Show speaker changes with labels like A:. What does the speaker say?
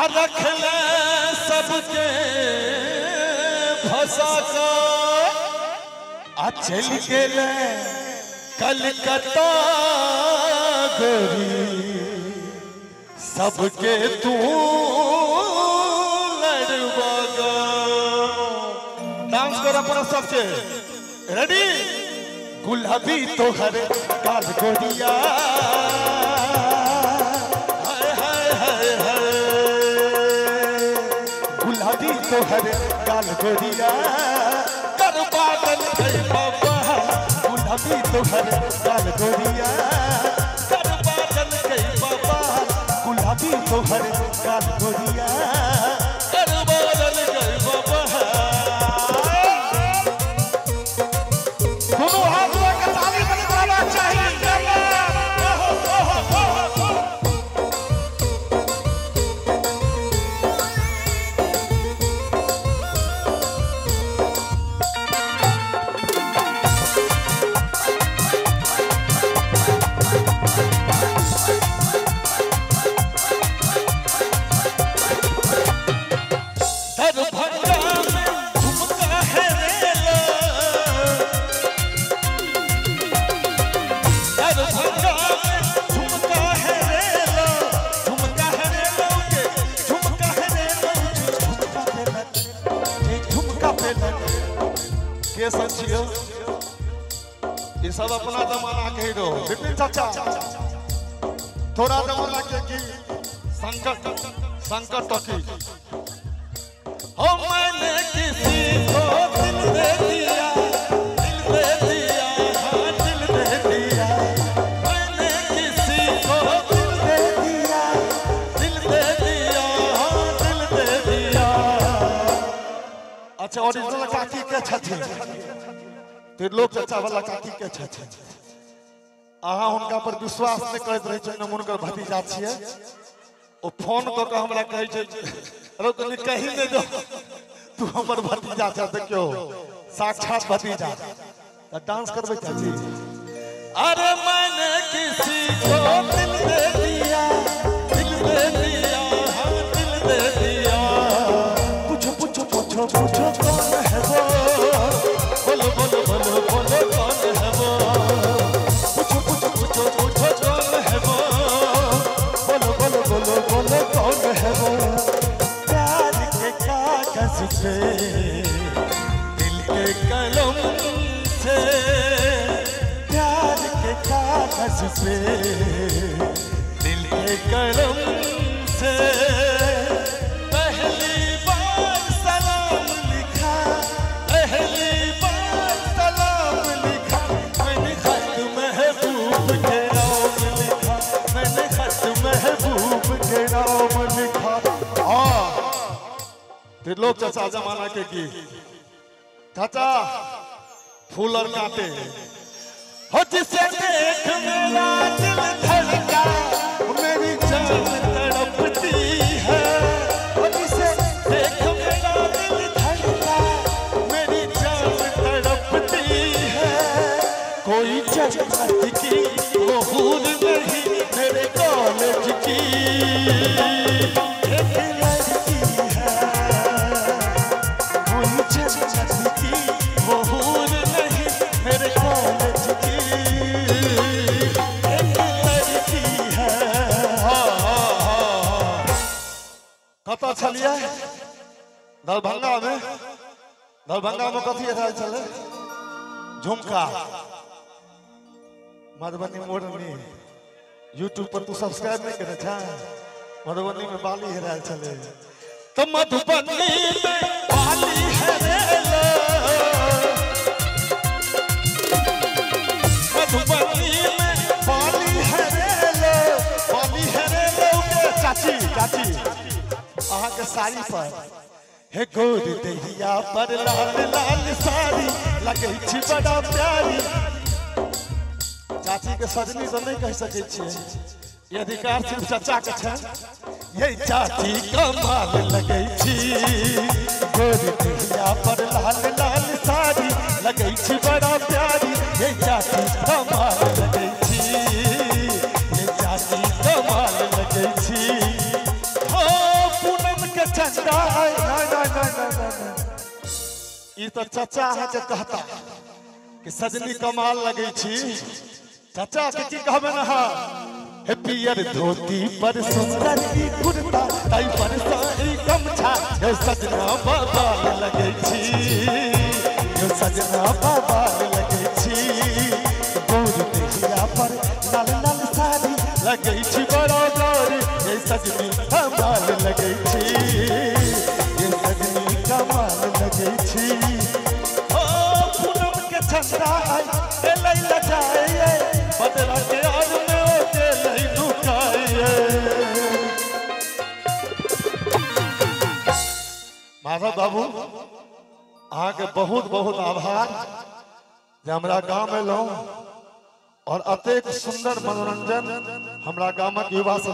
A: आ रख ले सबके फंसा के आ चल गेले कलकत्ता गोरी सबके तू लड़वा गा। डांस कर अपना सबके रेडी। गुलाबी तोहर गाल गोरिया हाय हाय हाय हाय गुलाबी तोहर गाल गोरिया कर बादल गई बाबा गुलाबी तोहर गाल गोरिया कर बादल गई बाबा गुलाबी तोहर गाल गोरिया कर बादल गई बाबा।
B: दोनों हाथ में ताली बजाना चाहिए।
A: दरभंगा में झुमका है रेला दरभंगा में झुमका है रेला झुमका है रेला के झुमका है रेला झुमका पे लग झुमका पे लग के सब छियो ये सब अपना जमाना के हीरो। विपिन चाचा थोड़ा जमाना के की संकट संकट की हो मैंने किसी को दिल दे दिया दिल दे दिया हाँ दिल दे दिया मैंने किसी को दिल दे दिया हाँ दिल दे दिया। अच्छा ओरिजिनल काकी के छथिन त्रिलोक चाचा वाला काकी के छथिन। अहाँ हुनका पर विश्वास नहीं करैत रहै छियै हम हुनकर भतीजा छियै। ओ फोन कऽ के हमरा कहै छै रो कनी कही नहि दो तू हमर भतीजा छ। देखियो साक्षात भतीजा त डांस करबै चाची। अरे मैंने किसी को दिल दे दिया हाँ दिल दे दिया।
B: पूछो पूछो पूछो पूछो कौन है वो
A: बोलो बोलो बोलो बोलो कौन है वो पूछो पूछो पूछो पूछो कौन है वो
B: बोलो बोलो बोलो बोलो कौन है वो प्यार के कागज पे
A: दिल के कलम से
B: प्यार के कागज पे
A: दिल के कलम से पहली बार सलाम लिखा पहली बार सलाम लिखा मैंने खत महबूब के नाम लिखा मैंने खत महबूब के
B: नाम लिखा। हाँ
A: त्रिलोक चाचा जमाना के की चाचा फूल और कांटे हो जिसे देख मेरा दिल धड़का मेरी जान तड़पती है हो जिसे देख मेरा दिल धड़का मेरी जान तड़पती है कोई जन्नत की वो हूर नहीं मेरे कॉलेज की
B: एक लड़की है कोई जन्नत की
A: वो हूर नहीं मेरे कॉलेज की
B: एक लड़की है।
A: कतऽ छलियै दरभंगा में। दरभंगा में कथी रहल छलै झुमका मधुबनी मोरनी। यूट्यूब पर तू सब्सक्राइब नहीं करे छा। मधुबनी में बाली हेरायल छलै तो मधुबनी में बाली हेरेलो मधुबनी में बाली हेरेलो बाली हेरेलो के
B: चाची चाची अहाँ के साड़ी पर
A: हे गोर दहिया पर लाल लाल साड़ी लगै छी बड़ा प्यारी। चाची के सजनी तो नहीं कह सकै छियै ये अधिकार सिर्फ चाचा के छै। ये चाची कमाल लगै छी गोर दहिया पर लाल लाल साड़ी लगै छी बड़ा प्यारी। ये चाची कमाल लगै छी ये चाची कमाल लगै छी। हो
B: ई तो चाचा अहाँके कहता कि सजनी कमाल लगै छी। चाचा के की कहबै ना, हे पियर धोती पर सुंदर ई कुर्ता, ताई पर साड़ी गमछा, हे सजना बाबा लगै छी, हे सजना बाबा लगै छी। गोर देहिया पर लाल लाल साड़ी लगै छी बड़ा गोरी, हे सजनी कमाल लगै छी, हे सजनी कमाल लगै छी। ओ पूनम के चंदा आई एलै लजाए, बदला के आड़ में ओ गेलै नुकाए। माधव बाबू अहाँके बहुत बहुत आभार जे हमरा गाम एलहुँ और अतेक सुंदर मनोरंजन हमरा गामक युवा सब